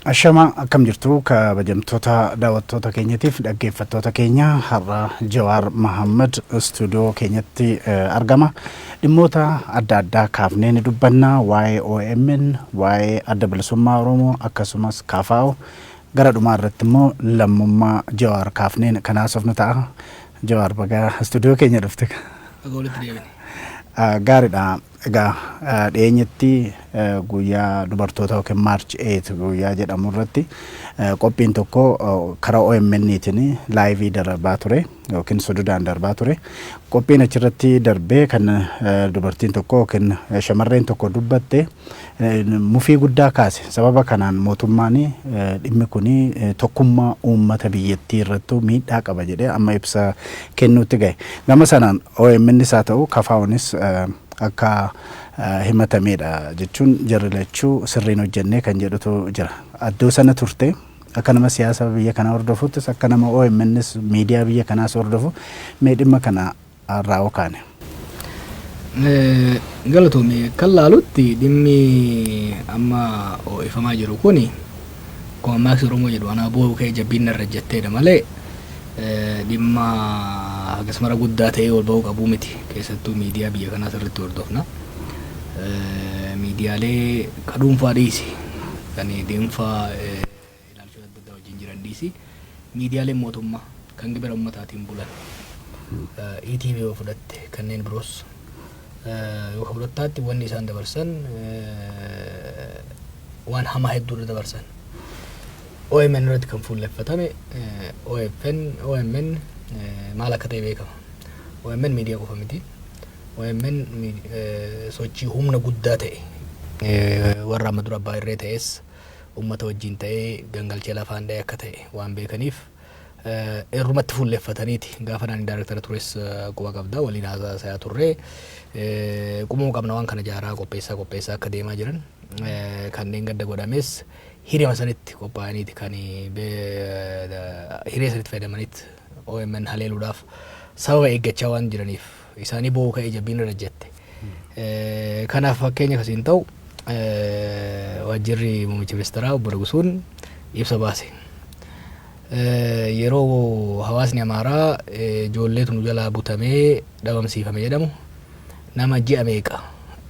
Ashama, akkam jirtu kabajamtoota daawwattoota keenyatiif dhaggeeffattoota keenya? Har'a Jawaar Mahammad istuudiyoo keenyatti argama. Dhimmoota adda addaa kaafnee ni dubbanna. Waa'ee OMN, waa'ee Adda Bilisummaa Oromoo, akkasumas KFO, gara dhumaa irratti immoo lammummaa Jawaar kaafnee kan haasofnu ta'a. Jawaar, bagaa istuudiyoo keenya dhufte. Baga walitti deebine. Gaariidha. Egaa dhiyeenyatti guyyaa dubartoota yookiin March 8 guyyaa jedhamu irratti qophiin tokko karaa OMN'tiin live darbaa ture yookiin sududaan darbaa ture. Qophiin achirratti darbee kan dubartiin tokko yookiin shamarreen tokko dubbatte mufii guddaa kaase. Sababa kanaan mootummaan dhimmi kun tokkummaa uummata biyyattii irrattuu miidhaa qaba jedhee amma ibsa kennuutti gahe. Gama sanaan OMNs haa ta'u KFO'nis akka himatamedha jechuun jarri lachuu sirriin hojjennee kan jedhutu jira. Addoo sana turte, akka nama siyaasa biyya kanaa hordofuttis, akka nama OMNs miidiyaa biyya kanaas hordofu, mee dhimma kana irraa kaane. Galatoome. Kan laalutti dhimmi amma ho'ifamaa jiru kuni akkuma Maaks Oromoo jedhu anaa bu'uu kee jabbiin narra jetteedha malee dhimma akkasumara guddaa ta'ee ol ba'uu qabuu miti. Keessattuu miidiyaa biyya kanaa sirriitti hordofna. Miidiyaalee ka dhuunfaa dhiisi, kan dhuunfaa ilaalchota adda addaa wajjin jiran dhiisi, miidiyaaleen mootummaa kan gibira ummataatiin bulan, ETV yoo fudhatte, kanneen biroos yoo ka fudhattaatti, wanni isaan dabarsan waan hamaa hedduudha dabarsan. OMN irratti kan fuulleffatame, OFN, OMN maal akka ta'e beekama. OMN miidiyaa qofa miti. OMN sochii humna guddaa ta'e, warra amma dura abbaa irree ta'es uummata wajjin ta'ee gangalchee lafaan dha'e akka ta'e waan beekaniif irrumatti fuulleffataniiti. Gaafa naan daayirektara tures quba qabda, waliin haasayaa turre, qubuma qabna waan kana jaaraa qopheessaa qopheessaa akka deemaa jiran. Kanneen gadda godhames hirima sanitti qophaa'aniiti, kan hiree sanitti fayyadamanitti OMN haleeluudhaaf sababa eeggachaa waan jiraniif isaanii bo'uu ka'ee jabbiin irra jette. Kanaaf fakkeenya kasiin ta'u, waajjirri muummicha ministeeraa obbo Nugusuun ibsa baase. Yeroo hawaasni Amaaraa ijoolleetu nu jalaa butamee dhabamsiifame jedhamu, nama ji'a meeqa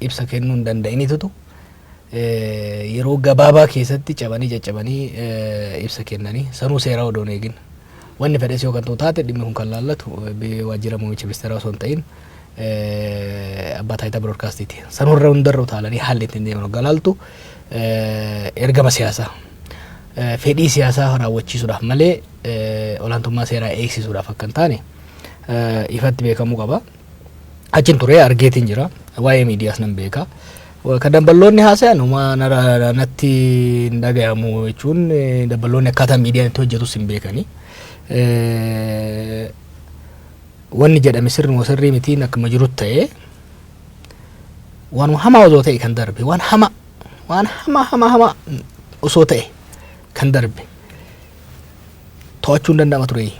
ibsa kennuu hin danda'initutu yeroo gabaabaa keessatti cabanii caccabanii ibsa kennanii, sanuu seeraa odoo hin eegin. Wanni fedhes yoo kan ta'u taate, dhimmi kun kan laallatu waajjira muummicha ministeeraa osoo hin ta'in abbaa taayitaa biroodkaastiiti. Sanurra hundarra utaalanii haalli ittiin deeman hoggaa laaltu, ergama siyaasaa, fedhii siyaasaa raawwachiisuudhaaf malee olaantummaa seeraa eegsisuudhaaf akka hin taane ifatti beekamuu qaba. Achin ture, argeetiin jira. Waa'ee miidiyaas nan beeka. Kan dabballoonni haasayan homaa natti hin dhagayamu, jechuun dabballoonni akkaataa miidiyaan itti hojjetus hin beekani. Wanni jedhame sirrii sirrii mitiin akkuma jirutti ta'ee, waan hamaa osoo ta'e kan darbe, waan hamaa, waan hamaa hamaa hamaa osoo ta'e kan darbe to'achuu hin danda'ama ture.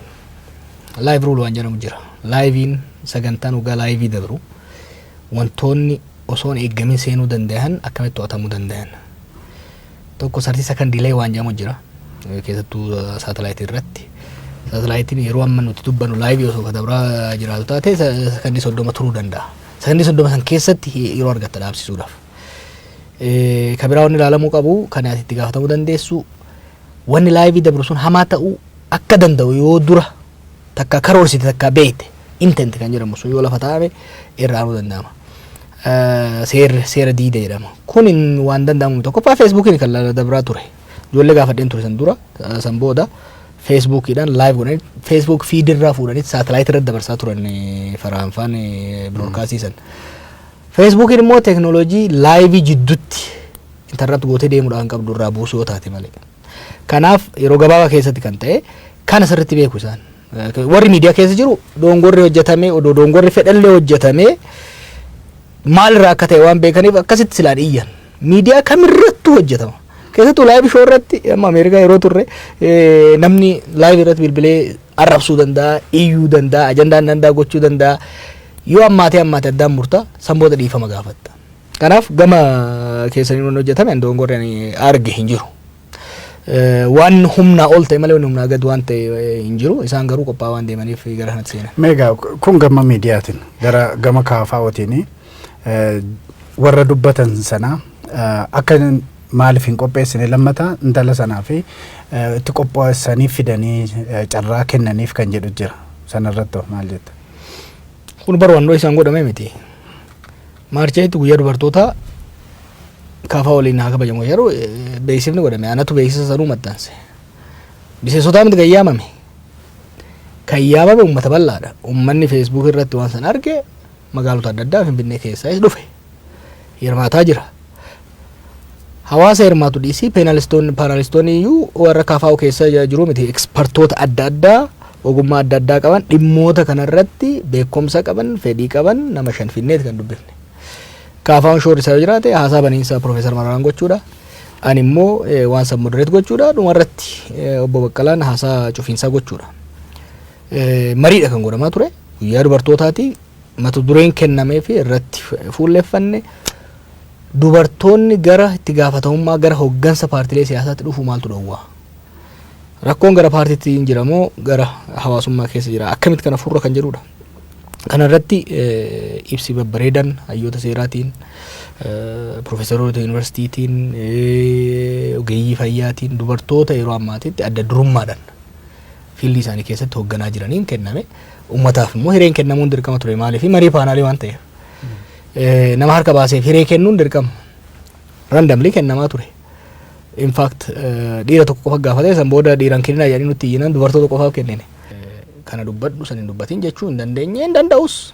Live rule waan jedhamu jira. Liveiin sagantaan dhugaa live dabru wantoonni osoo hin eeggamin seenuu danda'an akkamitti to'atamuu danda'an? Tokko, 30 second delay waan jedhamu jira. Keessattuu saatalaayitii irratti. Saatalaayitiin yeroo amma nuti dubbannu live osoo dabraa jiraatu taate sakandii 30 turuu danda'a. Sakandii 30 san keessatti yeroo argatta dhaabsisuudhaaf. Ka biraa wanni ilaalamuu qabu, kan ati itti gaafatamuu dandeessu, wanni live dabru sun hamaa ta'uu akka danda'u yoo dura takka karoorsite, takka beekte, intent kan jedhamu sun yoo lafa taa'ame irraa aanuu danda'ama. Seerri seera diida jedhama. Kun waan danda'amu tokkoffaa Facebookiin kan dabraa ture. Ijoollee gaafadheen ture san dura, san booda Facebookiidhaan live godhanii, Facebook feedirraa fuudhanii saatalaayitii irratti dabarsaa turan faraanfaan broadcastii san. Facebookiin immoo teeknooloojii live jidduutti interrupt gootee deemuudhaan qabdu irraa buusuu yoo taate malee. Kanaaf yeroo gabaabaa keessatti kan ta'e kana sirriitti beeku isaan. Warri miidiyaa keessa jiru dongorri hojjetamee, odoo dongorri fedhallee hojjetamee, maalirraa akka ta'e waan beekaniif akkasitti silaan iyyan. Miidiyaa kamirrattuu hojjetama. Keessattuu live show irratti, amma Ameerikaa yeroo turre, namni live irratti bilbilee arrabsuu danda'a, iyyuu danda'a, ajandaan danda'a gochuu danda'a. Yoo ammaatee ammaate addaan murta, san booda dhiifama gaafatta. Kanaaf gama keessanii waan hojjetame dongorri ani arge hin jiru. Waan humnaa ol ta'e malee wanni humnaa gad waan ta'e hin jiru. Isaan garuu qophaa'aa waan deemaniif gara kanatti seenan. Meegaa kun gama miidiyaatiin gara gama KFOtiin warra dubbatan sana akka maaliif hin qopheessine, lammataa intala sanaa fi itti qopheessanii fidanii carraa kennaniif kan jedhu jira. Sanarratti maal jetta? Kun barbaannoo isaan godhame miti. March 8 guyyaa dubartootaa KFO waliin haa kabajamu yeroo beeksifni godhame, anatu beeksisa sanuu maxxanse. Miseensotaa miti kan yaamame. Kan yaamame uummata bal'aadha. Uummanni Facebook irratti waan sana arge magaalota adda addaa Finfinnee keessaas dhufe. Hirmaataa jira. Hawaasa hirmaatu dhiisii, panelistoonni iyyuu warra KFO keessa jiru miti. Expertoota adda addaa ogummaa adda addaa qaban, dhimmoota kanarratti beekumsa qaban, fedhii qaban nama shan finneeti kan dubbifne. KFOn shoorri isaa yoo jiraate haasaa baniinsaa Profeesar Mararaan gochuudha. Ani immoo waan san moderate gochuudha. Dhumarratti obbo Baqqalaan haasaa cufiinsaa gochuudha. Mariidha kan godhamaa ture. Guyyaa dubartootaati. Mata dureen kennamee fi irratti fuulleeffanne dubartoonni gara itti gaafatamummaa, gara hoggansa paartilee siyaasaatti dhufu maaltu dhowwaa? Rakkoon gara paartiitti hin jira moo gara hawaasummaa keessa jira? Akkamitti kana furra kan jedhudha. Kana irratti ibsi babbareedan hayyoota seeraatiin, profeesaroota yuunivarsiitiitiin, ogeeyyii fayyaatiin, dubartoota yeroo ammaatitti adda durummaadhaan fieldii isaanii keessatti hoogganaa jiraniin kenname. Uummataaf immoo hireen kennamuun dirqama ture, maaliif marii panelii waan ta'eef. Nama harka baaseef hiree kennuun dirqama. Randomly kennamaa ture. In fact, dhiira tokko qofa gaafate, san booda dhiiran kenninaa jedhanii nutti iyyinaan dubartoota qofaaf kennine. Kana dubbadhu, san hin dubbatin jechuu hin dandeenye, hin danda'us.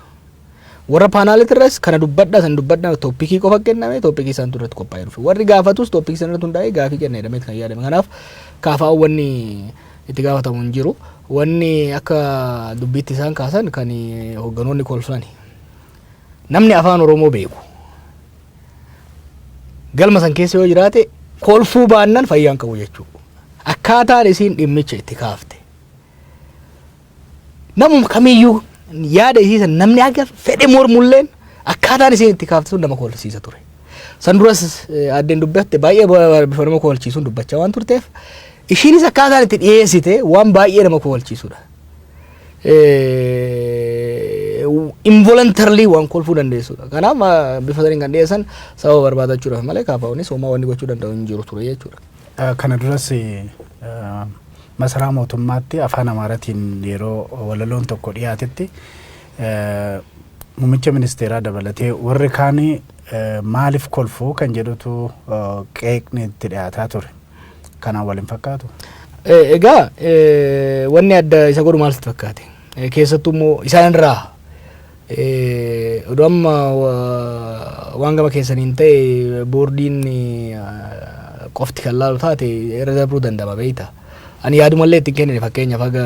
Warra panelitirras kana dubbadha, san dubbadha, topicii qofa kenname, topicii isaan irratti qophaa'ee dhufe. Warri gaafatus topicii sana irratti hundaa'ee gaafii kenna jedhameet kan yaadame. Kanaaf KFO wanni itti gaafatamu hin jiru. Wanni akka dubbiitti isaan kaasan kan hoogganoonni kolfani. Namni afaan Oromoo beeku galma san keessa yoo jiraate kolfuu baannan fayyaan qabu jechuudha. Akkaataan isiin dhimmicha itti kaafte. Namuma kamiyyuu yaada isii san namni akka fedhe mormulleen akkaataan isiin itti kaafte sun nama kolfisiisa ture. San duras addeen dubbatte baay'ee bifa nama kolchiisuun dubbachaa waan turteef, ishiinis akkaataan itti dhiyeessite waan baay'ee nama kolchiisudha. Involuntarily waan kolfuu dandeessudha. Kanaaf bifa saniin kan dhiyeessan sababa barbaadachuudhaaf malee KFOnis homaa wanni gochuu danda'u hin jiru ture jechuudha. Kana duras masaraa mootummaatti afaan Amaaraatiin yeroo walaloon tokko dhiyaatetti muummicha ministeeraa dabalatee warri kaanii maaliif kolfuu kan jedhutu qeeqni itti dhiyaataa ture. Kanaan waliin fakkaatu. Egaa wanni adda isa godhu maal sitti fakkaate? Keessattuu immoo isaan irraa odoo amma waan gama keessaniin ta'e boordiin qofti kan laalu taate irra darbuu danda'ama, beekta. Ani yaadumallee ittiin kennine, fakkeenyaaf haga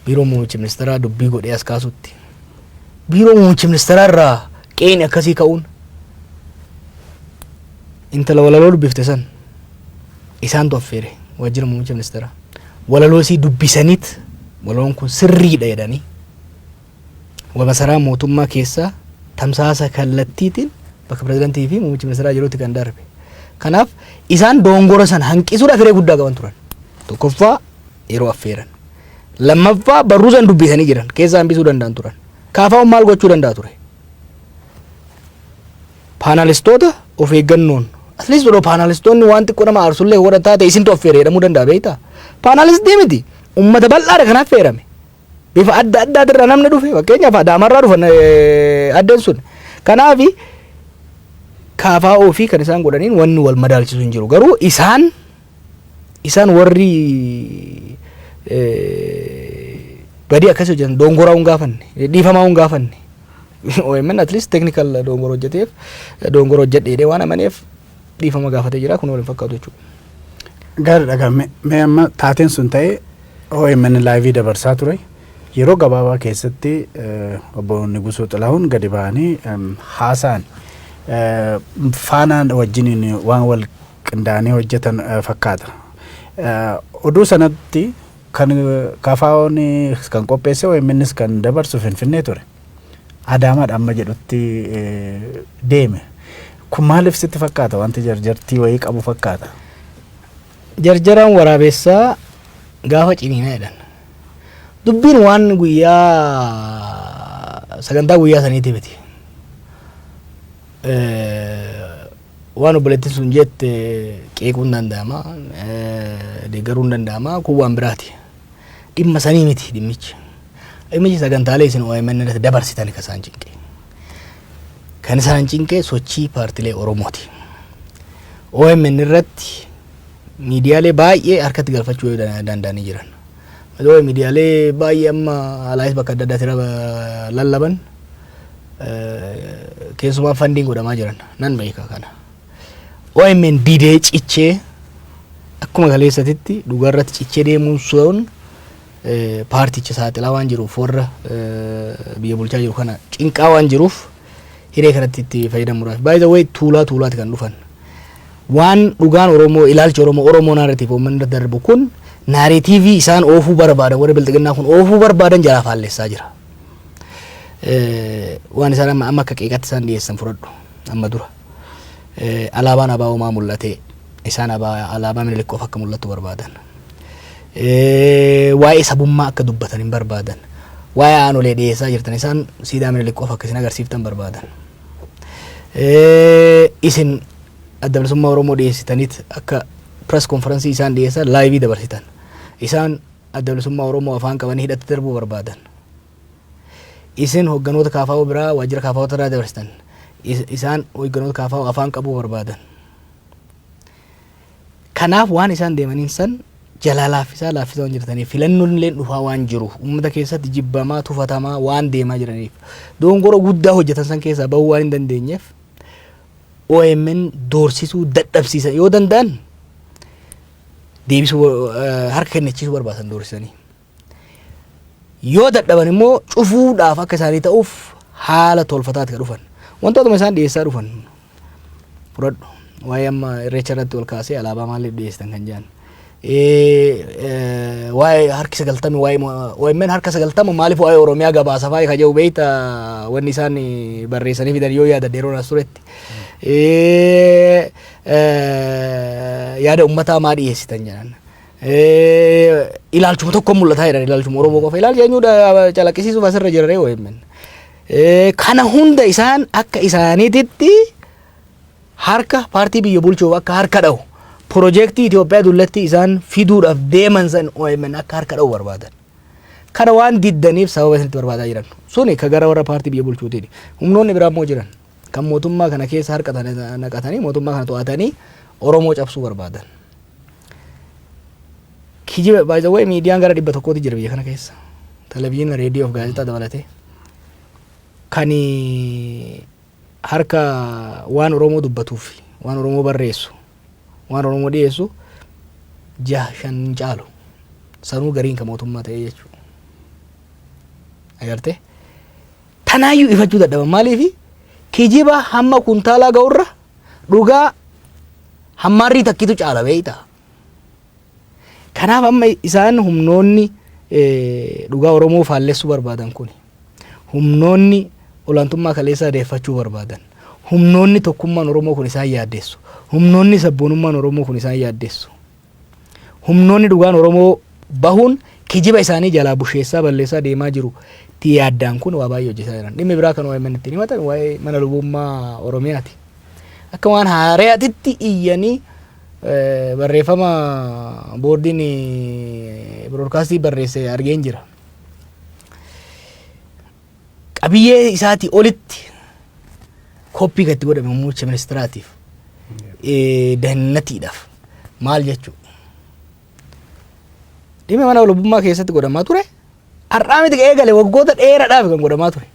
biiroo muummicha ministeeraa dubbii godhee as kaasutti. Biiroo muummicha ministeeraa irraa qeeni akkasii ka'uun, intala walaloo dubbifte san isaantu affeere waajjira muummicha ministeeraa. Walaloo isii dubbisaniit walaloon kun sirriidha jedhanii masaraa mootummaa keessaa tamsaasa kallattiitiin bakka pirezidantii fi muummichi ministeeraa jirutti kan darbe. Kanaaf isaan dongora sana hanqisuudhaaf hiree guddaa qaban turan. Tokkoffaa yeroo affeeran. Lammaffaa barruu san dubbisanii jiran keessaa hambisuu danda'an turan. KFOn maal gochuu danda'a ture? Panelistoota of eeggannoon, at least odoo panelistoonni waan xiqqoo nama aarsullee godhan taate, isintu affeere jedhamuu danda'a, beektaa? Panelistii miti, uummata bal'aadha kan affeerame. Bifa adda addaatirraa namni dhufe, fakkeenyaaf Adaamarraa dhufan addeen sun. Kanaafi KFO fi kan isaan godhaniin wanni wal madaalchisu hin jiru. Garuu isaan warri badii akkasii hojjetan dongoraa hin gaafanne, dhiifamaa hin gaafanne. OMN at least technical dongora hojjeteef, dongora hojjedhe jedhee waan amaneef dhiifama gaafatee jira. Kun waliin fakkaatu jechuudha. Gaariidha. Mee amma taateen sun ta'e, OMN liveii dabarsaa ture. Yeroo gabaabaa keessatti obbo Nigusuu Xilahuun gadi ba'anii haasa'an. Faanaan wajjiniin waan wal qindaa'anii hojjetan fakkaata. Oduu sanatti kan KFOn kan qopheesse, OMNs kan dabarsu Finfinnee ture. Adaamaadha amma jedhutti deeme. Kun maaliif sitti fakkaata? Wanti jarjartii wayii qabu fakkaata. Jarjaraan waraabessaa gaafa ciniinaa jedhan. Dubbiin waan guyyaa sagantaa guyyaa saniiti miti. Waan obboleettiin sun jette qeequun danda'ama, deeggaruun danda'ama, kun waan biraati. Dhimma sanii miti dhimmichi. Dhimmichi sagantaalee isin OMN irratti dabarsitan kan isaan cinqe. Kan isaan cinqe sochii paartilee Oromooti. OMN irratti miidiyaalee baay'ee harkatti galfachuu danda'anii jiran. Malee miidiyaalee baay'ee amma alaayis bakka adda addaatti lallaban keessumaa fundiin godhamaa jiran nan beeka kana. OMN didee cichee akkuma kaleessatitti dhugaarratti cichee deemuun sun paarticha saaxilaa waan jiruuf, warra biyya bulchaa jiru kana cinqaa waan jiruuf, hiree kanatti itti fayyadamuudhaaf. By the way, tuulaa tuulaati kan dhufan. Waan dhugaan Oromoo, ilaalchi Oromoo, Oromoo narrative uummanni irra darbu kun, narrative isaan oofuu barbaadan, warri bilxiginnaa kun oofuu barbaadan jalaa faallessaa jira. Waan isaan amma amma akka qeeqatti isaan dhiyeessan fudhadhu amma dura. Alaabaan ABO maa mul'ate? Isaan alaabaa Minilik qofa akka mul'atu barbaadan. Waa'ee sabummaa akka dubbatan hin barbaadan. Waa'ee aanolee dhiyeessaa jirtan, isaan siidaa Minilik qofa akka isin agarsiiftan barbaadan. Isin Adda Bilisummaa Oromoo dhiyeessitaniit akka press conference isaan dhiyeessan live dabarsitan. Isaan Adda Bilisummaa Oromoo afaan qabanii hidhatti darbuu barbaadan. Isin hogganoota KFO biraa waajjira KFO irraa dabarsitan. Isaan hogganoota KFO afaan qabuu barbaadan. Kanaaf waan isaan deemaniin san jalaa laaffisaa laaffisaa waan jirtaniif, filannoon illee dhufaa waan jiruuf, uummata keessatti jibbamaa tufatamaa waan deemaa jiraniif, dogongora guddaa hojjetan san keessaa bahuu waan hin dandeenyeef, OMN doorsisuu dadhabsiisan yoo danda'an deebisuu, harka kennachiisuu barbaadan doorsisanii. Yoo dadhaban immoo cufuudhaaf akka isaanii ta'uuf haala tolfataatti kan dhufan. Wantootuma isaan dhiyeessaa dhufan fudhadhu. Waa'ee amma Irreecha irratti ol kaasee alaabaa maaliif dhiyeessitan kan jedhan. Waa'ee harki 90, waa'ee OMN harka 90 maaliif waa'ee Oromiyaa gabaasa fa'aa kan jedhu beekta, wanni isaan barreessanii fidan yoo yaadadde yeroo as turetti. Yaada uummataa maa dhiyeessitan jedhan. Ilaalchuma tokko mul'ataa jedhan, ilaalchuma Oromoo qofa. Ilaalcha eenyudha calaqqisiisuuf asirra jira ree OMN? Kana hunda isaan akka isaaniititti harka paartii biyya bulchuuf akka harka dha'u, piroojeektii Itoophiyaa dullatti isaan fiduudhaaf deeman san OMN akka harka dha'u barbaadan. Kana waan diddaniif sababa isinitti barbaadaa jiran. Suni ka gara warra paartii biyya bulchuutiin. Humnoonni biraa immoo jiran. Kan mootummaa kana keessa harka naqatanii mootummaa kana to'atanii Oromoo cabsuu barbaadan. Kijiba, by the way, miidiyaan gara 100ti jira biyya kana keessa. Televezyiina, reediyoo fi gaazexaa dabalatee. Kan harka waan Oromoo dubbatuuf, waan Oromoo barreessu, waan Oromoo dhiyeessu jaha shan caalu. Sanuu gariin kan mootummaa ta'ee jechuudha. Agartee? Tanaayyuu ifachuu dadhaban. Maaliifi? Kijiba hamma kuntaalaa ga'urra dhugaa hammaarrii takkitu caala beeyta. Kanaaf amma isaan humnoonni dhugaa Oromoo faallessuu barbaadan kun, humnoonni olaantummaa kaleessaa deeffachuu barbaadan, humnoonni tokkummaan Oromoo kun isaan yaaddeessu, humnoonni sabboonummaan Oromoo kun isaan yaaddeessu, humnoonni dhugaan Oromoo bahuun kijiba isaanii jalaa busheessaa balleessaa deemaa jiru itti yaaddaan kun waa baay'ee hojjetaa jiran. Dhimmi biraa kan OMN ittiin himatan waa'ee mana lubummaa Oromiyaati. Akka waan haaraatitti iyyanii barreeffama boordiin biroodkaastii barreesse argeen jira. Qabiyyee isaatii olitti koppii kan itti godhame muummicha ministiraatiif dahannatiidhaaf maal jechuu? Dhimma mana lubummaa keessatti godhamaa ture har'aa miti eegale, waggoota dheeraadhaaf kan godhamaa ture.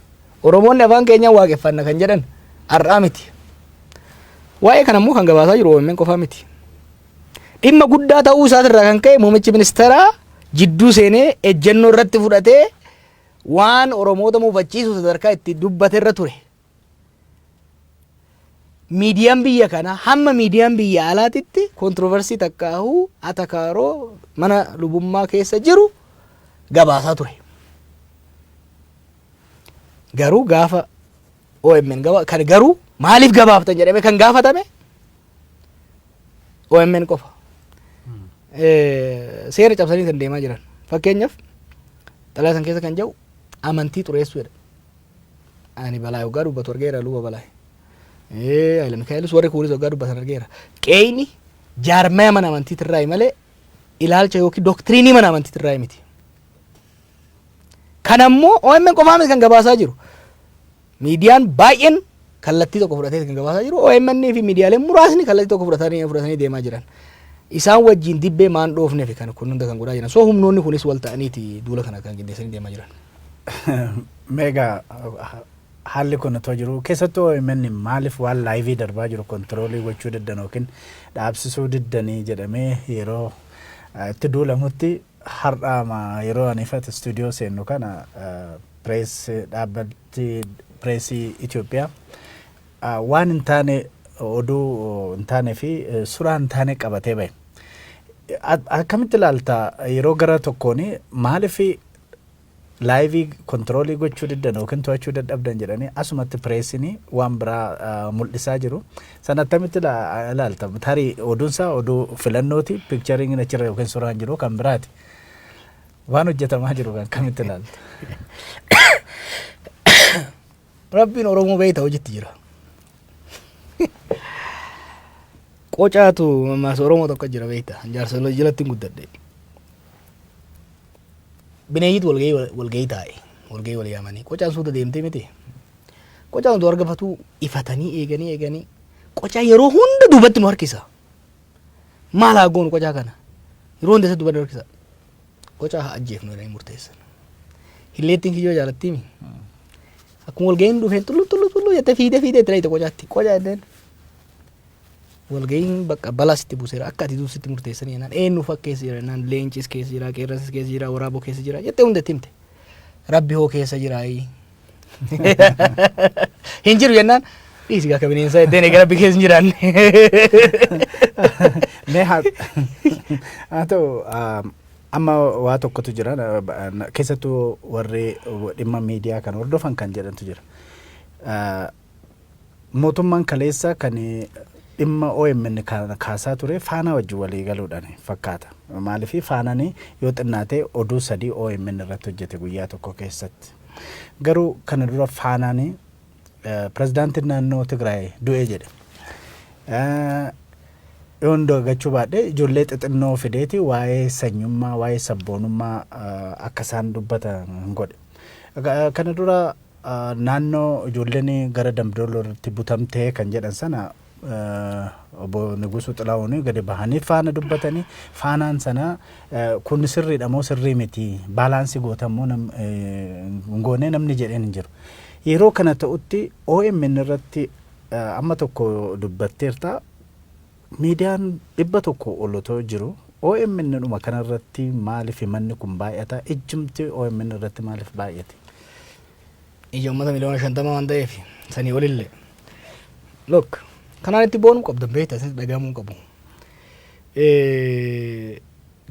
Oromoonni afaan keenyaan waaqeffanna kan jedhan har'aa miti. Waa'ee kana immoo kan gabaasaa jiru OMN qofaa miti. Dhimma guddaa ta'uu isaatirraa kan ka'e muummichi ministeeraa jidduu seenee ejjennoo irratti fudhatee waan Oromoota muufachiisu sadarkaa itti dubbate irra ture. Miidiyaan biyya kanaa hamma miidiyaan biyya alaatitti controversy takkaahuu atakaaroo mana lubummaa keessa jiru gabaasaa ture. Garuu gaafa OMN gaba kan garuu maaliif gabaaftan jedhamee kan gaafatame OMN qofa. Seera cabsanii kan deemaa jiran. Fakkeenyaaf, xalayaa san keessa kan jedhu amantii xureessuu jedha. Ani balaa hoggaa dubbatu argeera, luba balaa. Haayila Mikaa'elis warri kuunis hoggaa dubbatan argeera. Qeeyni jaarmaya mana amantiitirraa malee ilaalcha yookiin doktiriinii mana amantiitirraa miti. Kanammoo OMN qofaa miti kan gabaasaa jiru. Miidiyaan baay'een kallattii tokko fudhatee kan gabaasaa jiru. OMN fi miidiyaaleen muraasni kallattii tokko fudhatanii deemaa jiran. Isaan wajjin dibbee maan dhoofnee fi kan kun hunda kan godhaa jiran. So humnoonni kunis wal ta'aniiti duula kana kan qindeessanii deemaa jiran. Meegaa, haalli kun otoo jiru, keessattuu OMN maaliif waan live darbaa jiru control gochuu diddan yookiin dhaabsisuu diddanii jedhamee yeroo itti duulamutti, har'aama yeroo ani ifata istuudiyoo seennu kana press, dhaabbatti pireesii Itoophiyaa waan hin taane, oduu hin taane fi suuraa hin taane qabatee bahe. Akkamitti ilaalta? Yeroo gara tokkoon maaliif live control gochuu diddan yookiin to'achuu dadhabdan jedhanii asumatti pireesiin waan biraa mul'isaa jiru. Sana akkamitti ilaalta? Tarii oduunsaa oduu filannooti, pictureiin achirra yookiin suuraan jiru kan biraati. Waan hojjetamaa jiru kan akkamitti ilaalta? Rabbiin Oromoo beeyta hojitti jira. Qocaatu mammaasa Oromoo tokko jira, beeyta. Jaarsa jalatti hin guddadhe. Bineeyyitu walgahii taa'e. Walgahii wal yaamanii. Qocaan suuta deemtee miti. Qocaan utuu argafatu ifatanii eeganii eeganii. Qocaa yeroo hunda duubatti nu harkisa. Maal haa goonu qocaa kana? Yeroo hunda isa duubatti nu harkisa. Qocaa haa ajjeefnu jedhanii murteessan. Hilleettiin kiyyoo jaalattiimi. Akkuma walgahiin dhufeen tullu tullu tullu jettee fiidee fiidee itti dhayite qocaatti. Qocaa jenneen. Walgahiin bakka balaa sitti buuseera, akka ati sitti murteessanii jennaan, eenyu fa'a keessa jira jennaan, leencis keessa jira, qeerransis keessa jira, waraaboo keessa jira jettee hunda itti himte. Rabbi hoo keessa jiraayii? Hin jiru jennaan, dhiisi akka bineensaa jetteen, egaa rabbi keessa hin jiraanne. Mee haa ta'u, amma waa tokkotu jira, keessattuu warri dhimma miidiyaa kan hordofan kan jedhantu jira. Mootummaan kaleessa kan dhimma OMN kaasaa ture Faanaa wajjin walii galuudhaan fakkaata. Maaliif, Faanaan yoo xinnaate oduu sadii OMN irratti hojjete guyyaa tokko keessatti. Garuu kana dura Faanaan pirezidaantiin naannoo Tigraay du'ee jedhe. Yoon dagachuu baadhee, ijoollee xixinnoo fideeti waa'ee sanyummaa, waa'ee sabboonummaa akka isaan dubbatan godhe. Kana dura naannoo ijoolleen gara Dambidollootti butamtee kan jedhan sana obbo Nigusuu Xilahuun gadi bahanii faana dubbatanii, Faanaan sana kun sirriidha moo sirrii miti, balance gootammoo hin goonee namni jedheen hin jiru. Yeroo kana ta'utti OMN irratti amma tokko dubbatteerta, miidiyaan 100 ol otoo jiru OMN dhuma kanarratti maaliif manni kun baay'ata? Ijjumti OMN irratti maaliif baay'ate? Ija uummata miliyoona 50 waan ta'eef, sanii olillee. Look, kanaan itti boonuu qabda, beekta, isinis dhagahamuu qabu.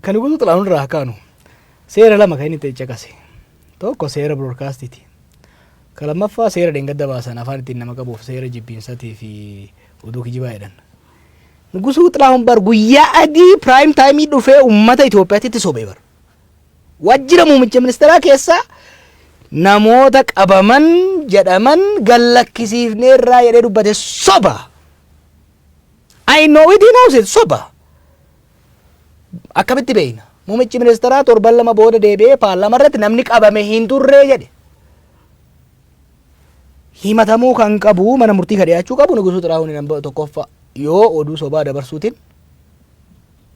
Kan Nigusuu Xilahuun irraa kaanu, seera lama kan inni itti caqase. Tokko seera broadcastiiti. Ka lammaffaa seera dheengadda baasan, afaan ittiin nama qabuuf, seera jibbiinsatii fi oduu kijibaa jedhan. Nigusuu Xilahuun bar guyyaa adii prime time dhufee uummata Itoophiyaatti itti sobee bar. Waajjira muummicha ministeeraa keessaa namoota qabaman jedhaman gallakkisiifneerraa jedhee dubbate, soba. I know it, he knows it, soba. Akkamitti beekna? Muummichi ministeeraa torban 2 booda deebi'ee paarlaamaa irratti namni qabame hin turree jedhe. Himatamuu kan qabu, mana murtii kan dhiyaachuu qabu Nugusuu Xilaahuun nama tokkoffaa, yoo oduu sobaa dabarsuutiin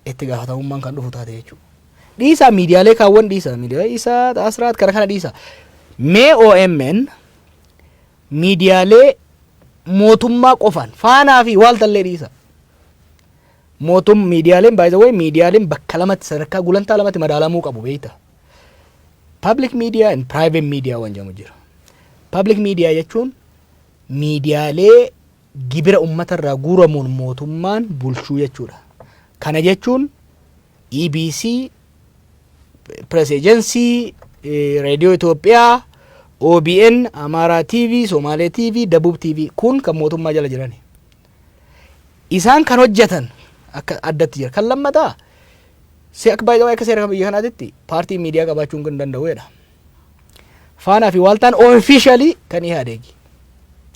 itti gaafatamummaan kan dhufu taate jechuudha. Dhiisaa, miidiyaalee kaawwan dhiisaa, miidiyaa isaa Asraat kana kana dhiisaa. Mee OMN miidiyaalee mootummaa qofaan, Faanaa fi Waaltallee dhiisa. Mootum miidiyaaleen, by the way, miidiyaaleen bakka lamatti, sadarkaa gulantaa lamatti madaalamuu qabu, beekta. Public media and private media waan jedhamu jira. Public media jechuun miidiyaalee gibira uummatarraa guuramuun mootummaan bulchuu jechuudha. Kana jechuun EBC, Press Agency, Reediyoo Itoophiyaa, OBN, Amaaraa TV, Somaalee TV, Dabub TV, kun kan mootummaa jala jirani. Isaan kan hojjetan akka addatti jira. Kan lammataa Si akka baay'ee akka seera biyya kanaatitti paartiin miidiyaa qabaachuu hin danda'u jedha. Faanaa fi Waaltaan officially kan Ihaadeegi.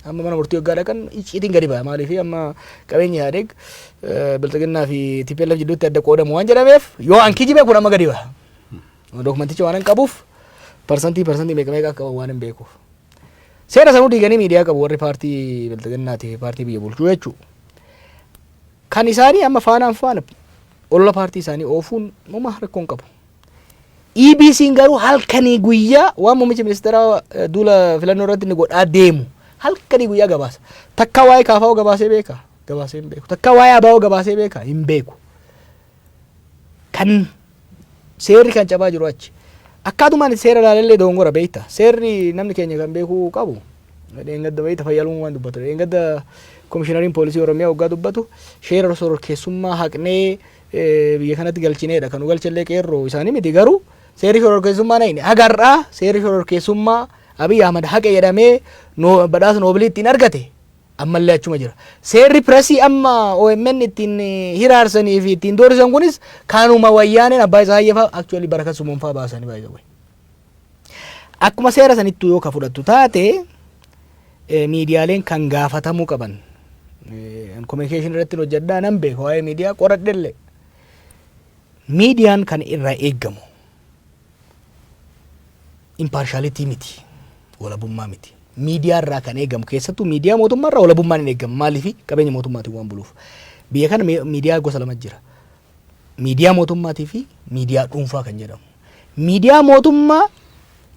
Amma mana murtii waggaa dhaqan icciitiin gadi ba'a. Maaliif amma qabeenyi Ihaadeeg Bilxiginnaa fi TPLF jidduutti adda qoodamu waan jedhameef, yoo an kijibe kun amma gadi ba'a. Dookumanticha waan hin qabuuf, parsantii meeqa meeqa akka waan hin beekuuf. Seera sanuu diiganii miidiyaa qabu warri paartii Bilxiginnaatii fi paartii biyya bulchuu jechuudha. Kan isaanii amma Faanaan faana olola paartii isaanii oofuun muma rakkoo hin qabu. EBC'n garuu halkanii guyyaa waan muummichi ministeeraa duula filannoo irratti inni godhaa deemu halkanii guyyaa gabaasa. Takka waa'ee KFO gabaasee beeka? Gabaasee hin beeku. Takka waa'ee ABO gabaasee beeka? Hin beeku. Kan seerri kan cabaa jiru achi. Akkaatumaan seera ilaalallee dogongora beekta. Seerri namni keenya kan beekuu qabu. Dheengadda beekta fayyaluun waan dubbatu. Dheengadda komishinariin poolisii Oromiyaa waggaa dubbatu sheera shororkeessummaa haqnee biyya kanatti galchineedha. Kan nu galchallee qeerroo isaanii miti, garuu seerri shororkeessummaa na hin hagarraa. Seerri shororkeessummaa Abiy Ahmad haqe jedhamee badhaasa noobilii ittiin argate ammallee achuma jira. Seerri piresii amma OMN ittiin hiraarsanii fi ittiin doorsisan kunis kanuma Wayyaaneen abbaa isaa hayyeefaa, actually Barakat Sumuunfaa baasanii baay'ee. Akkuma seera sanittuu yoo ka fudhattu taate, miidiyaaleen kan gaafatamuu qaban, communication irratti hojjedhaa nan beeka, waa'ee miidiyaa qoradhellee. Miidiyaan kan irraa eeggamu impartiality miti, walabummaa miti. Miidiyaa irraa kan eegamu, keessattuu miidiyaa mootummaa irraa, walabummaan hin eegamu. Maaliif? Qabeenya mootummaatiin waan buluuf. Biyya kana miidiyaa gosa lama jira. Miidiyaa mootummaatii fi miidiyaa dhuunfaa kan jedhamu. Miidiyaa mootummaa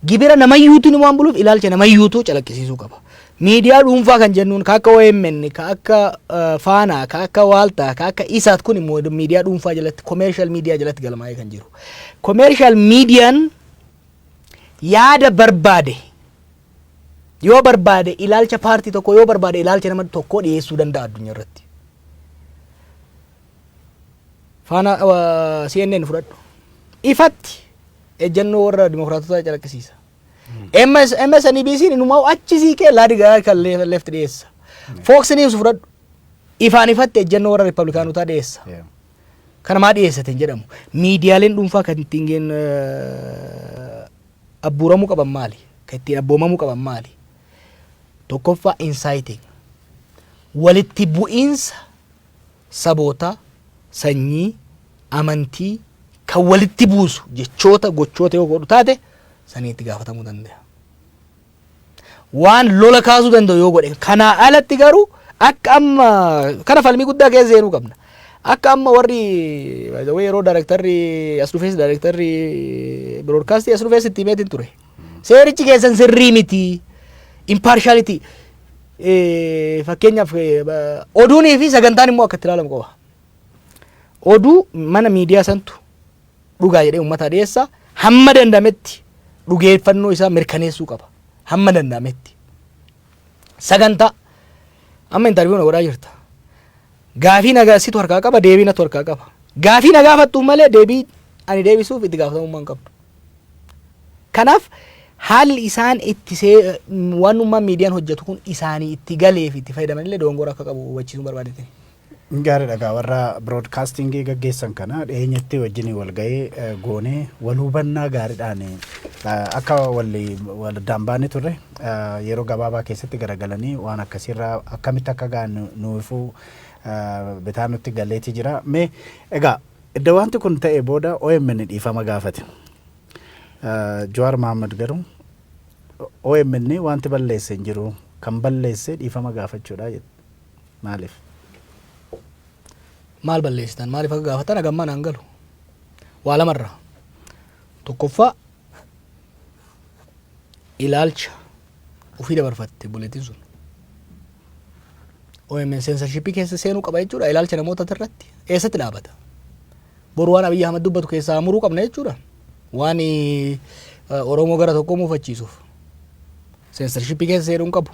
gibira namayyuutiin waan buluuf ilaalcha namayyuutuu calaqqisiisuu qaba. Miidiyaa dhuunfaa kan jennuun ka akka OMN, ka akka Faanaa, ka akka Waaltaa, ka akka Isaat kun immoo miidiyaa dhuunfaa jalatti, commercial miidiyaa jalatti galmaa'ee kan jiru. Commercial miidiyaan yaada barbaade yoo barbaade, ilaalcha paartii tokko yoo barbaade, ilaalcha nama tokkoo dhiyeessuu danda'a addunyaa irratti. Faana CNN fudhadhu. Ifatti ejjennoo warra dimokiraatotaa calaqqisiisa. MSNBC inumaa achi siiqee laadi garaa kan left dhiyeessa. Fox News fudhadhu. Ifaan ifatti ejjennoo warra Ripablikaanotaa dhiyeessa. Kana maa dhiyeessate hin jedhamu. Miidiyaaleen dhuunfaa kan ittiin abbuuramuu qaban maali? Kan ittiin abboomamuu qaban maali? Tokkoffaa, inciting. Walitti bu'iinsa saboota, sanyii, amantii kan walitti buusu jechoota, gochoota yoo godhu taate sanii itti gaafatamuu danda'a. Waan lola kaasuu danda'u yoo godhe. Kanaa alatti garuu akka amma kana falmii guddaa keessa seenuu qabna. Akka amma warri, by the way, yeroo daarektarri as dhufees, daarektarri broadcastii as dhufees itti himeetiin ture. Seerichi keessan sirrii miti. Impartiality. Fakkeenyaaf, oduunii fi sagantaan immoo akka itti ilaalamu qaba. Oduu mana miidiyaa santu dhugaa jedhee uummata dhiyeessa, hamma danda'ametti dhugeeffannoo isaa mirkaneessuu qaba. Hamma danda'ametti. Sagantaa amma interview na godhaa jirta. Gaafii nagaa situ harkaa qaba, deebii natu harkaa qaba. Gaafii na gaafattuuf malee deebii ani deebisuuf itti gaafatamummaa hin qabdu. Kanaaf haalli isaan itti waanummaan miidiyaan hojjetu kun isaanii itti galee fi itti fayyadamanillee dogongora akka qabu hubachiisuu barbaadetini. Gaariidha. Egaa warra broadcastingii gaggeessan kana dhiyeenyatti wajjin walgahii goonee wal hubannaa gaariidhaan akka wal addaan turre, yeroo gabaabaa keessatti garagalanii waan akkasiirraa akkamitti akka ga'an nuufuu bitaa nutti galeetii jira. Mee egaa iddoo wanti kun ta'e booda OMN dhiifama gaafate. Jawaar Mohaammed garuu OMN wanti balleesse hin jiru, kan balleesse dhiifama gaafachuudha jedhe. Maaliif? Maal balleessitan? Maaliif akka gaafatan hagammaa naan galu. Waa lamarraa. Tokkoffaa, ilaalcha ofii dabarfatte buletiin sun. OMN censorshipii keessa seenuu qaba jechuudha ilaalcha namoota irratti. Eessatti dhaabata? Boru waan Abiyyi Ahmad dubbatu keessaa muruu qabna jechuudha. Waan Oromoo gara tokkoo muufachiisuuf. Censorshipii keessa seenuu hin qabu.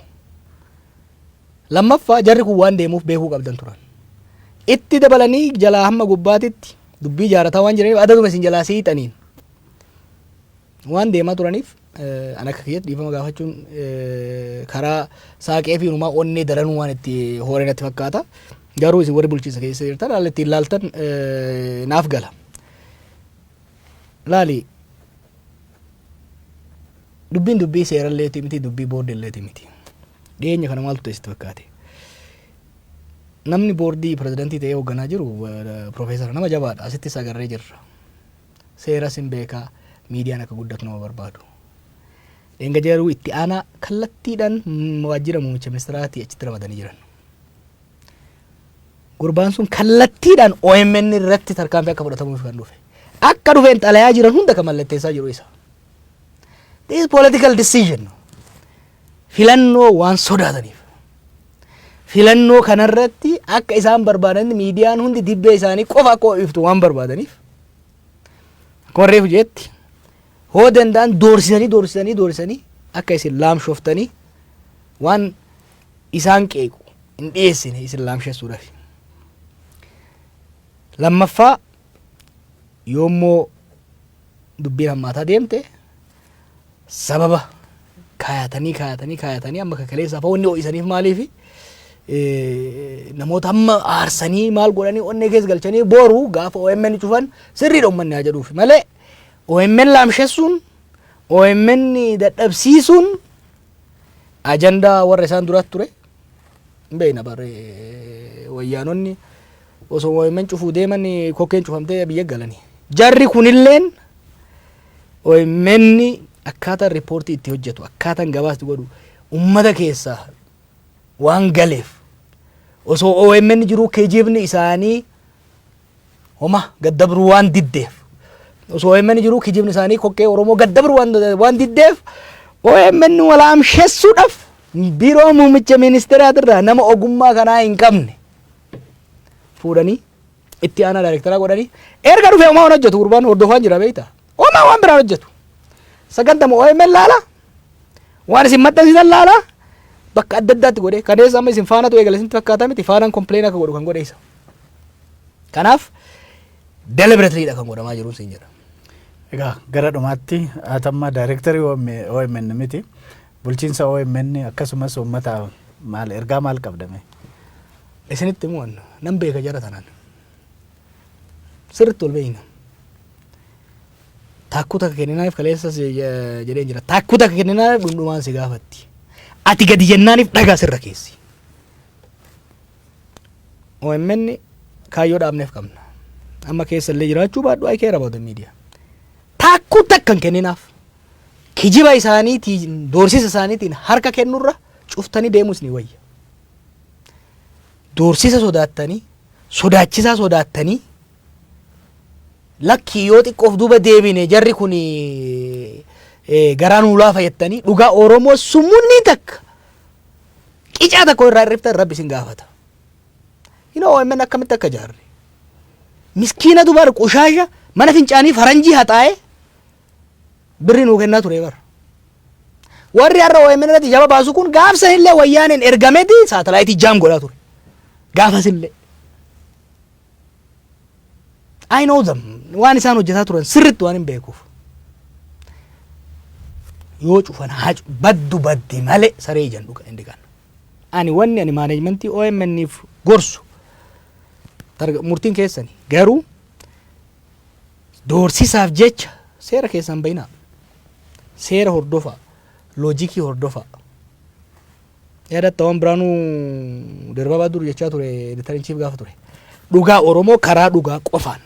Lammaffaa, jarri kun waan deemuuf beekuu qabdan turan. Itti dabalanii jalaa hamma gubbaatitti dubbii jaarataa waan jiraniif, adaduma isin jalaa siixaniin waan deemaa turaniif, an akka kiyyatti dhiifama gaafachuun karaa saaqee fi inumaa onnee daranuu waan itti horee natti fakkaata. Garuu isin warri bulchiinsa keessa jirtan haala ittiin ilaaltan naaf gala. Laali, dubbiin dubbii seeralleeti miti, dubbii boordiilleeti miti. Dhiyeenya kana maaltu ta'e sitti fakkaate? Namni boordii pirezidantii ta'ee hoogganaa jiru piroofeesara nama jabaadha. Asittis agarree jirra. Seeras hin beekaa, miidiyaan akka guddatu nama barbaadu. Dheenga jaruu itti aanaa kallattiidhaan waajjira muummicha ministiraatii achitti ramadanii jiran. Gurbaan sun kallattiidhaan OMN irratti tarkaanfii akka fudhatamuuf kan dhufe. Akka dhufeen xalayaa jiran hunda kan mallatteessaa jiru isa. This is political decision. Filannoo waan sodaataniif. Filannoo kanarratti akka isaan barbaadan miidiyaan hundi dibbee isaanii qofa akka iftu waan barbaadaniif. Akkuma reefu jeetti hoo danda'an doorsisanii doorsisanii doorsisanii akka isin laamshooftanii waan isaan qeequ hin dhiyeessine isin laamshessuudhaaf. Lammaffaa, yoommoo dubbiin hammaataa deemte, sababa kaayatanii kaayatanii kaayatanii amma kakaleessaaf wanni ho'isaniif maaliifi namoota hamma aarsanii maal godhanii onnee keessa galchanii boru gaafa OMN cufan sirriidha uummanni haa jedhuuf malee, OMN laamshessuun, OMN dadhabsiisuun ajandaa warra isaan duratti ture hin beekna. Barre wayyaanonni osoo OMN cufuu deeman kokkeen cufamtee biyya galanii. Jarri kunilleen OMN akkaataan riippoortii itti hojjetu, akkaataan gabaasti godhu ummata keessaa waan galeef, osoo OMN jiruu kijibni isaanii homa gaddabruu waan diddeef, osoo OMN jiruu kijibni isaanii kokkee Oromoo gaddabruu waan diddeef, OMN walaamshessuudhaaf biiroo muummicha ministeeraatirraa nama ogummaa kanaa hin qabne fuudhanii itti aanaa daayirektaraa godhanii. Erga dhufee homaa waan hojjetu gurbaan hordofaan jira beektaa, homaa waan biraan hojjetu. Sagantama OMN laala, waan isin maxxansitan laala, bakka adda addaatti godhe. Kaneessa amma isin faanatu eegale isin fakkaata miti, faanaan complain akka godhu kan godhe isa. Kanaaf deliberately dha kan godhamaa jiru siin jedha. Egaa gara dhumaatti, hatamma daayirektarii OMN miti, bulchiinsa OMN akkasumas uummata maal ergaa maal qabdame? Isinitti himu, nan beeka, jara tanaan sirriitti ol beeyna. Taakkuu takka kenninaaf, kaleessas jedheen jira, taakkuu takka kenninaaf dhundhumaan si gaafatti. Ati gadi jennaaniif dhagaa sirra keessi. OMN kaayyoo dhaabneef qabna. Amma keessa illee jiraachuu baadhu, I care about the media. Taakkuu takka hin kenninaaf. Kijiba isaaniitiin, doorsisa isaaniitiin harka kennurra cuftanii deemus ni wayya. Doorsisa sodaattanii, sodaachisaa sodaattanii, lakkii yoo xiqqoof duuba deebine jarri kun garaa nuu laafa jettanii dhugaa Oromoo summunni takka qicaa tokko irraa hirriftan, rabbi isin gaafata. OMN akkamitti akka ijaarre. Miskiina dubar qushaasha mana fincaanii faranjii haxaa'ee birri nuu kennaa ture bara. Warri har'a OMN irratti jaba baasu kun gaafsan illee wayyaaneen ergameeti saatalaayitii jam godhaa ture. Gaafas illee. I know them. Waan isaan hojjetaa turan sirriitti waan hin beekuuf. Yoo cufan haa baddu baddi malee saree ijaan dhuga hin dhiqan. Ani wanni ani maaneejmentii OMN'if gorsu, murtiin keessani, garuu doorsisaaf jecha seera keessan bayinaa. Seera hordofaa. Loojikii hordofaa. Yaadatta waan Biraanuu Darbabaa dur jechaa ture, editor in chief gaafa ture. Dhugaa Oromoo karaa dhugaa qofaan.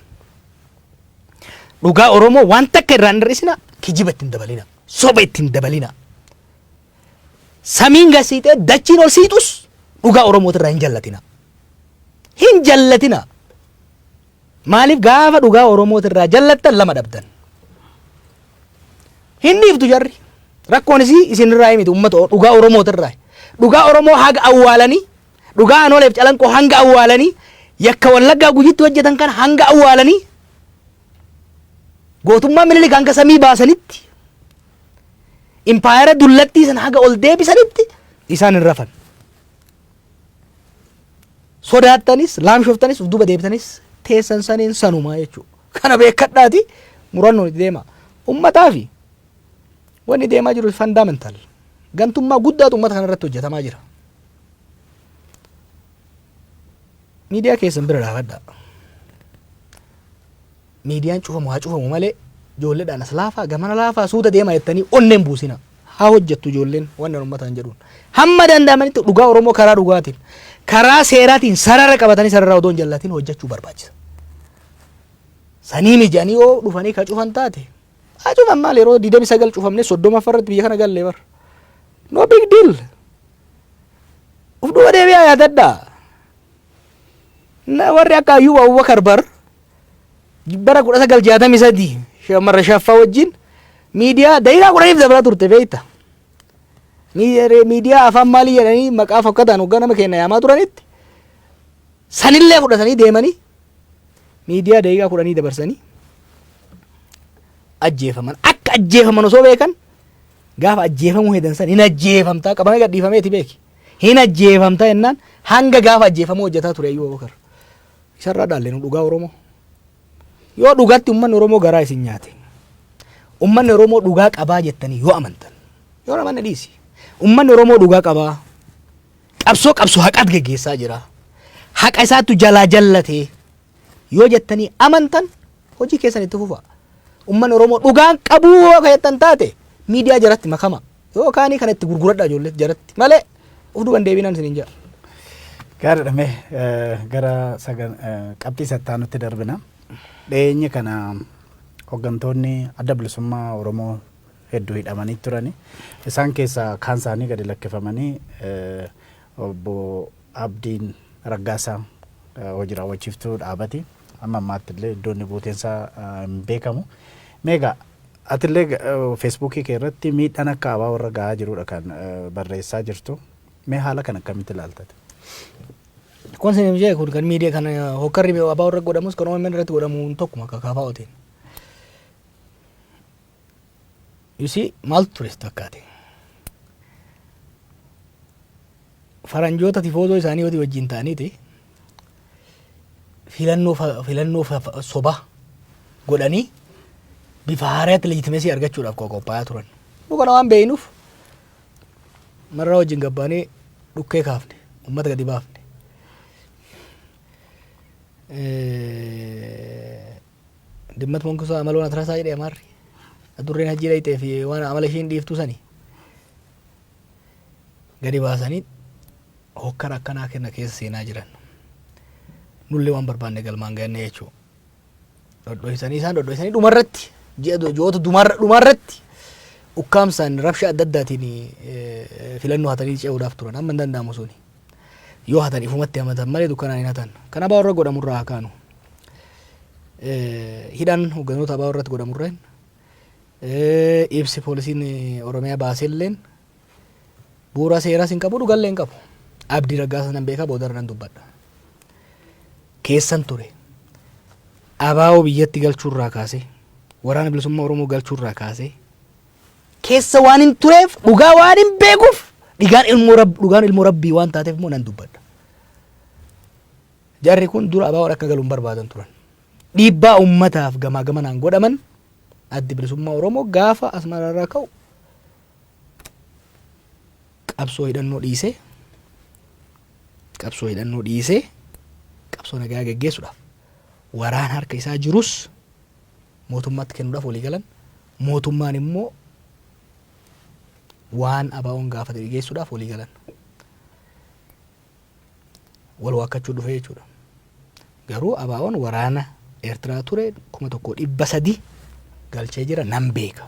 Dhugaa Oromoo waan takka irraa hin hir'isina, kijiba ittiin dabalina, soba ittiin dabalina. Samiin gasiixee dachiin ol siixus dhugaa Oromootirraa hin jallatina. Hin jallatina. Maaliif? Gaafa dhugaa Oromootirraa jallattan lama dhabdan. Hin dhiiftu jarri. Rakkoon isii isinirraa miti, uummata dhugaa Oromootirraa. Dhugaa Oromoo haga awwaalanii, dhugaa Anooleef Calanqoo hanga awwaalanii, yakka Wallaggaa Gujitti hojjetan kana hanga awwaalanii, gootummaa Minilik hanga samii baasanitti, impaayera dullattii sana haga ol deebisanitti isaan hin rafan. Sodaattanis, laamshoftanis, uf duuba deebitanis teessan saniin sanumaa jechuudha. Kana beekadhaati murannoon itti deema. Uummataa fi wanni deemaa jiru fundamental. Gantummaa guddaatu uummata kana irratti hojjetamaa jira. Miidiyaa keessan bira dhaabadhaa. Miidiyaan cufamu haa cufamu malee Ijoolleedhaan as laafaa, gamana laafaa, suuta deemaa jettanii onneen buusina. Haa hojjettu ijoolleen waan uummataan jedhuun. Hamma danda'amanitti dhugaa Oromoo karaa dhugaatiin, karaa seeraatiin sarara qabatanii sarara odoo hin jallatiin hojjechuu barbaachisa. Sanii mijanii yoo dhufanii ka cufan taate, haa cufan. Maal, yeroo 29 cufamne 30 irratti biyya kana gallee bar. No big deal. Uf duuba deebi'aa yaadadhaa. Warri akka Ayyuub Abubakar bar bara 1963 shamarra shaffaa wajjin miidiyaa daqiiqaa 10f dabalaa turte, beekta. Miidiyaa afaan maalii jedhanii maqaa fokkataan hoggaa nama keenya yaamaa turanitti sanillee fudhatanii deemanii miidiyaa daqiiqaa 10 dabarsanii ajjeefaman. Akka ajjeefaman osoo beekan, gaafa ajjeefamuu hedan san hin ajjeefamtaa, qabamee gadhiifameeti beeki. Hin ajjeefamtaa jennaan hanga gaafa ajjeefamuu hojjetaa ture Ayyuub Abubakar. Isarraa dhaalle nu dhugaa Oromoo. Yoo dhugatti uummanni Oromoo garaa isin nyaate, uummanni Oromoo dhugaa qabaa jettanii yoo amantan, yoo namanne dhiisi. Uummanni Oromoo dhugaa qabaa. Qabsoo haqaat geggeessaa jira. Haqa isaattu jalaa jallatee yoo jettanii amantan, hojii keessan itti fufa. Uummanni Oromoo dhugaan qabuu yoo ka jettan taate, miidiyaa jaratti makama. Yookaan kana itti gurguradhaa ijoollee jaratti malee of duuban deebinaan isiniin jedha. Gaariidha. Mee gara qabxii sattaanutti darbina. Dhiyeenya kana hooggantoonni Adda Bilisummaa Oromoo hedduu hidhamanii turani. Isaan keessaa kaan isaanii gadi lakkifamanii, obbo Abdiin Raggaasaa hojii raawwachiiftuu dhaabati. Amma ammaatti illee iddoo inni buuteensaa hin beekamu. Meegaa atillee Feesbuukii kee irratti miidhaan akka ABO irra gahaa jirudha kan barreessaa jirtu. Mee haala kan akkamitti ilaaltate? Kun isin jee kun kan miidiyaa kan hokkarri ABO irra godhamus kan OMN irratti godhamu tokkuma akka KFOtiin. You see, maaltu ture sitti fakkaate? Faranjoota tifoozoo isaanii wajjin ta'aniiti filannoo soba godhanii bifa haaraatti legitimacy argachuudhaaf qophaa'aa turan. Nu kana waan beeknuuf marraa wajjin gabbaanee dhukkee kaafne, uummata gadi baafne. Dimmat monkusaa amaloon atrasaa jedhee amaarri. Adurreen hajjii dhayxee fi waan amala ishiin dhiiftuu sani gadi baasanii hokkara akkanaa kenna keessa seenaa jiran. Nullee waan barbaanne galmaan gahanne jechuudha. Dhodhoisanii, isaan dhodhoisanii, dhumarratti ji'a ji'oota dhumarratti ukkaamsaan rabsha adda addaatiin filannoo hatanii ce'uudhaaf turan. Amma hin danda'amu suni. Yoo hatan ifumatti hamatan malee dukkanaan hin hatan. Kan ABO irra godhamurraa haa kaanu. Hidhaan hogganoota ABO irratti godhamurreen, ibsi poolisiin Oromiyaa baaselleen bu'uura seeraas hin qabu, dhugallee hin qabu. Abdii Raggaasaa nan beekaa, boodarra nan dubbadha. Keessan ture. ABO biyyatti galchuurraa kaasee, Waraana Bilisummaa Oromoo galchuurraa kaasee keessa waan hin tureef, dhugaa waan hin beekuuf, dhigaan ilmoo dhugaan ilmoo rabbii waan taateef immoo nan dubbadha. Jarri kun dura ABO akka galu hin barbaadan turan. Dhiibbaa uummataaf gamaa gamanaan godhaman, Addi Bilisummaa Oromoo gaafa Asmaraarraa ka'u qabsoo hidhannoo dhiisee qabsoo nagaa geggeessuudhaaf waraan harka isaa jirus mootummaatti kennuudhaaf walii galan. Mootummaan immoo waan ABO'n gaafate dhigeessuudhaaf walii galan. Wal waakkachuu dhufe jechuudha. Garuu ABO'n waraana Eertiraa ture 1300 galchee jira, nan beeka.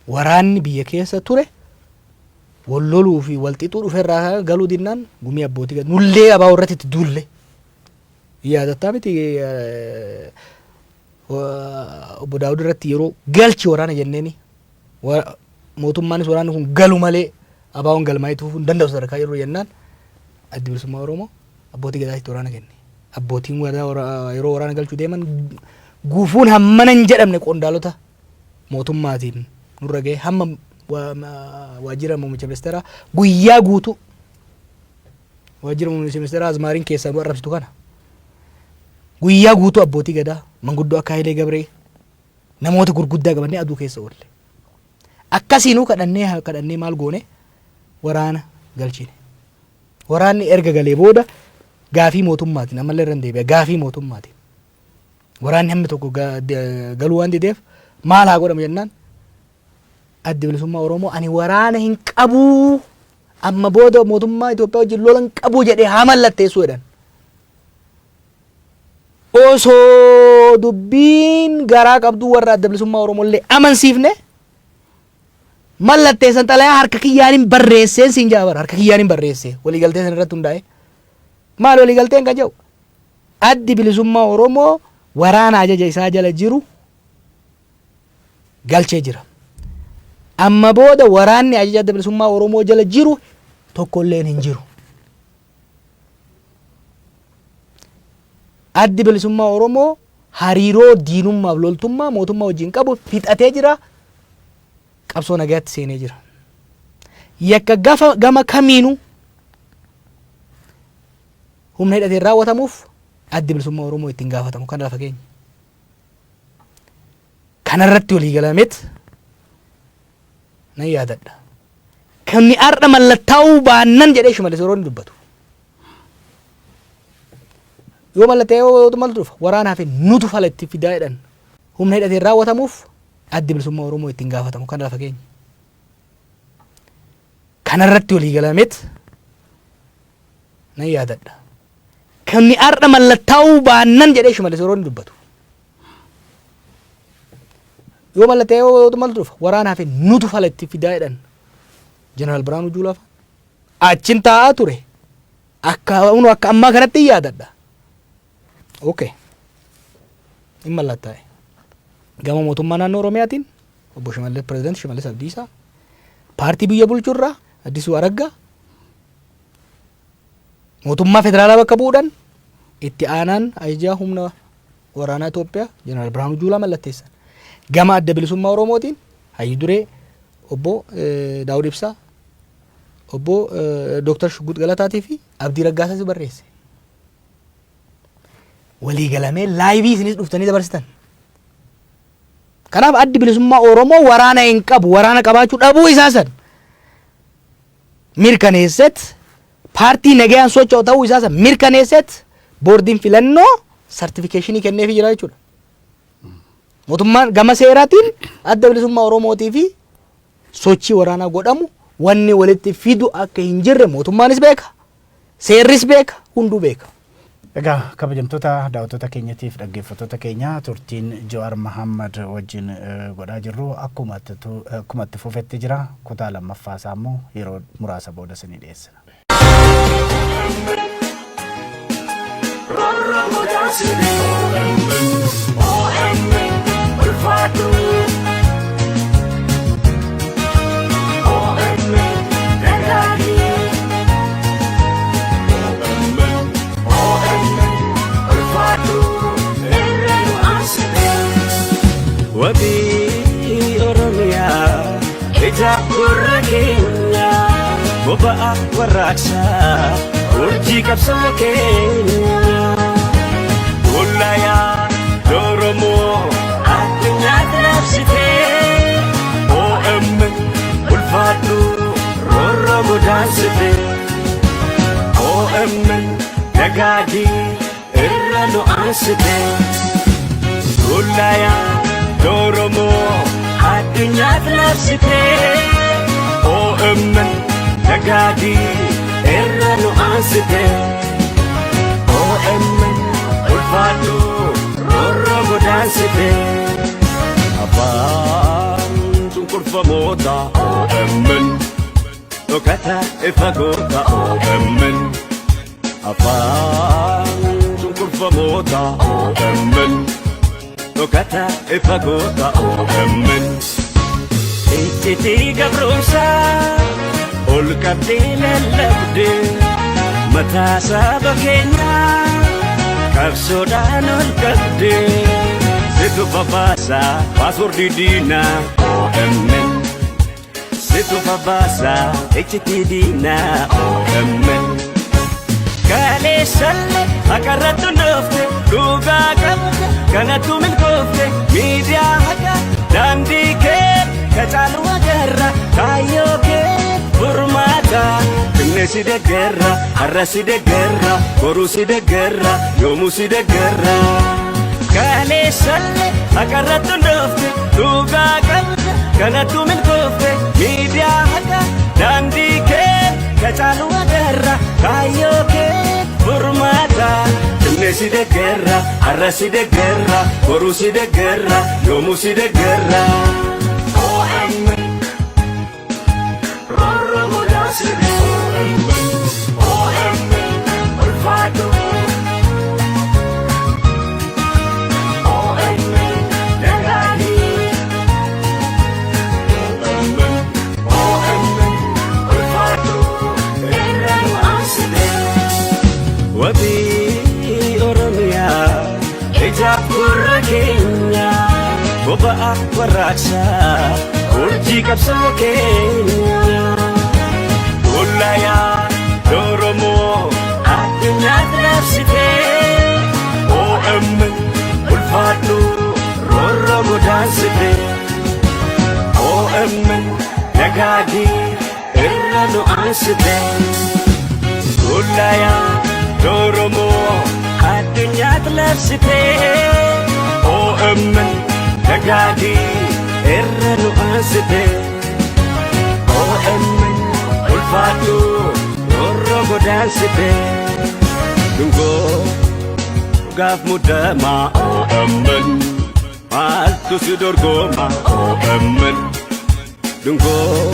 Waraanni biyya keessa ture wal loluu fi wal xixuu dhuferraa galuu dinnaan gumii abbootii gad nullee ABO irratti itti duulle. Yaadattaa miti, obbo Daawud irratti yeroo galchi waraana jenneeni, mootummaanis waraanni kun galu malee ABO'n galmaa'ee tuufuu hin danda'u sadarkaa yeroo jennaan, Addi Bilisummaa Oromoo abbootii gadaatitti waraana kenne. Abbootiin gadaa yeroo waraana galchuu deeman gufuun hammana hin jedhamne qondaalota mootummaatiin nurra ga'e. Hamma waajjira muummicha ministeeraa guyyaa guutuu, waajjira muummicha ministeeraa Azmaariin keessaa nu arrabsitu kana, guyyaa guutuu abbootii gadaa, manguddoo akka Hayilee Gabree, namoota gurguddaa qabannee aduu keessa oolle. Akkasiinuu kadhannee kadhannee maal goone, waraana galchine. Waraanni erga galee booda gaafii mootummaatiin, ammallee irra hin deebi'a, gaafii mootummaatiin waraanni hammi tokko galuu waan dideef Maal haa godhamu jennaan Addi Bilisummaa Oromoo ani waraana hin qabuu amma booda mootummaa Itoophiyaa wajjin lola hin qabuu jedhee haa mallatteessuu jedhan. Osoo dubbiin garaa qabduu warra Adda Bilisummaa Oromoo illee amansiifne mallatteessan xalayaa harka kiyyaanin barreesseen siin jedha bara harka kiyyaanin barreesse waliigaltee san irratti hundaa'e. Maal waliigalteen kan jedhu Addi Bilisummaa Oromoo waraana ajaja isaa jala jiru galchee jira. Amma booda waraanni ajaja Adda Bilisummaa Oromoo jala jiru tokkolleen hin jiru. Addi Bilisummaa Oromoo hariiroo diinummaaf loltummaa mootummaa wajjin qabu fixatee jira. Qabsoo nagayaatti seenee jira. Yakka gafa gama kamiinuu humna hidhateen raawwatamuuf Addi Bilisummaa Oromoo ittiin gaafatamu kana lafa keenya. Kanarratti walii galameet nan yaadadha. Kanni har'a mallattaa'uu baannan jedhee Shimallis yeroo inni dubbatu. Yoo mallattaa'ee maltu dhufa waraana hafe nutu fala itti fidaa jedhan. Humna hidhateen raawwatamuuf Addi Bilisummaa Oromoo ittiin gaafatamu kana lafa keenya. Kanarratti walii galameet nan yaadadha. Kanni har'a mallattaa'uu baannan jedhee Shimallis yeroo inni dubbatu. Yoo mallattaa'ee maltu dhufa waraana hafe nutu fala itti fidaa jedhan. Jeneraal Biraanuu Juulaa fa'a. Achin taa'aa ture. Akka akka ammaa kanatti hin yaadadha. Okay. Hin mallattaa'e. Gama mootummaa naannoo Oromiyaatiin obbo Shimallis Pirezidaanti Shimallis Abdiisaa paartii biyya bulchurraa Addisuu Araggaa mootummaa federaalaa bakka bu'uudhaan itti aanaan ajajaa humna waraanaa Itoophiyaa Jeneraal Birhaanuu Juulaa mallatteessan. Gama Adda Bilisummaa Oromootiin hayyu duree obbo Daawud Ibsaa, obbo Dooktar Shugguux Galataatii fi Abdii Raggaasaas barreesse. Walii galamee live isinis dhuftanii dabarsitan. Kanaaf Addi Bilisummaa Oromoo waraana hin qabu, waraana qabaachuu dhabuu isaa san mirkaneesset paartii nagayaan socho'u ta'uu isaa san mirkaneesset boordiin filannoo sartifikeeshinii kenneefii jira jechuudha. Mootummaan gama seeraatiin Adda Bilisummaa Oromootii fi sochii waraanaa godhamu wanni walitti fidu akka hin jirre mootummaanis beeka, seerris beeka, hunduu beeka. Egaa kabajamtoota daawwattoota keenyatiif dhaggeeffattoota keenya turtiin Jawaar Mahammad wajjin godhaa jirru akkuma itti fufetti jira. Kutaa lammaffaa isaa immoo yeroo muraasa booda isinii dhiyeessina. Roorroo godaasine OMN ulfaadhu OMN dagaagi OMN ulfaadhu irra nu aansite. Wabii Oromiyaa ija gurra keenya boba'a warraaqsaa urjii qabsoo keenya. Dullayaa Oromoo addunyaatti labsitee OMN ulfaadhu roorroo godaansite. OMN dagaagii irra nu aansite. Dullayaa Oromoo addunyaatti labsite. OMN dagaagii irra nu aansite. OMN ulfaadhu roorroo godaansite. Afaan cunqurfamoota OMN dhokata ifa goota OMN. Afaan cunqurfamoota OMN dhokata ifa goota OMN. Iccitii gabroomsaa ol qabdee lallabdee mataa saba keenyaa qabsoodhaan ol qabdee situ babaasaa paaswordii diinaa OMN. Situ babaasaa iccitii diinaa OMN. Kaleessalle haqarratti hundoofte dhugaa qabde kanattu milkoofte miidiyaa haqa daandii kee kacaalu agarra kaayyoo kee furmaata finne si deggerra har'a si deggerra boru si deggerra yoomuu si deggerra. Kaleessalle haqarratti hundoofte, dhugaa qabda kanattu milkoofte. Miidiyaa haqa, daandii kee kacaalu agarra, kaayyoo kee furmaata. Cimnee si deeggarra, har'a si deeggarra, boruu si deeggarra, yoomuu si deeggarra. OMN roorroo godaasite. OMN ulfaadhu. OMN dagaagii. OMN ulfaadhu, irra nu aansite. Wabii Oromiyaa, ijaaf gurra keenya, boba'a warraaqsaa, urjii qabsoo keenya. Wallayaa Oromoo addunyaatti labsitee, OMN ulfaadhu, roorroo godaansite. OMN dagaagii, irra nu aansite. Wallayaa Oromoo addunyaatti labsitee, OMN dagaagii, irra nu aansite. OMN ulfaadhu, roorroo godaansite. Dungoo gaaf muddamaa, OMN maaltu si dorgoma? OMN dungoo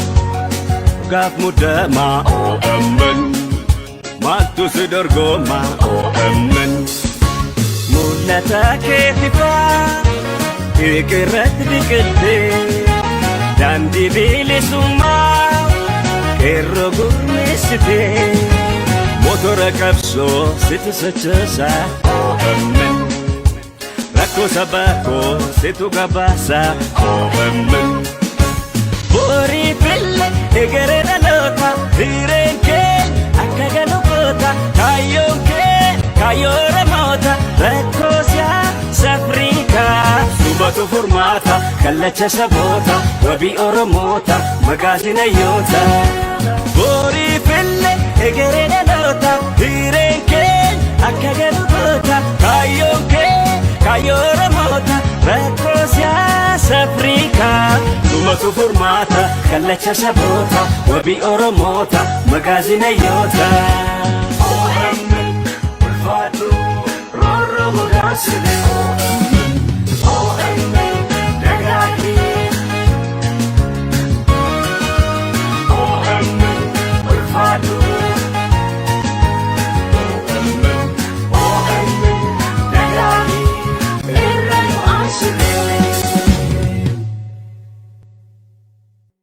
gaaf muddamaa, OMN maaltu si dorgoma? OMN mul'ata keetifaa irratti biqiltee, daandii bilisummaa qeerroo gurmeessitee, motora qabsoo situ sochoosa. OMN rakkoo sabaa koo situ gabaasa. OMN borii fille egeree dhaloota, hireen kee akka galu goota, kaayyoon kee kaayyoo Oromoota, rakkoo siyaasa Afrikaa subatu furmaata, kallacha saboota, wabii Oromoota, magaazina yoota. Borii fille egeree dhaloota, hireen kee akka galu goota, kaayyoon kee kaayyoo Oromoota, rakkoo siyaasa Afrikaa subatu furmaata, kallacha saboota, wabii Oromoota, magaazina yoota. OMN ulfaadhu, roorroo godaansite.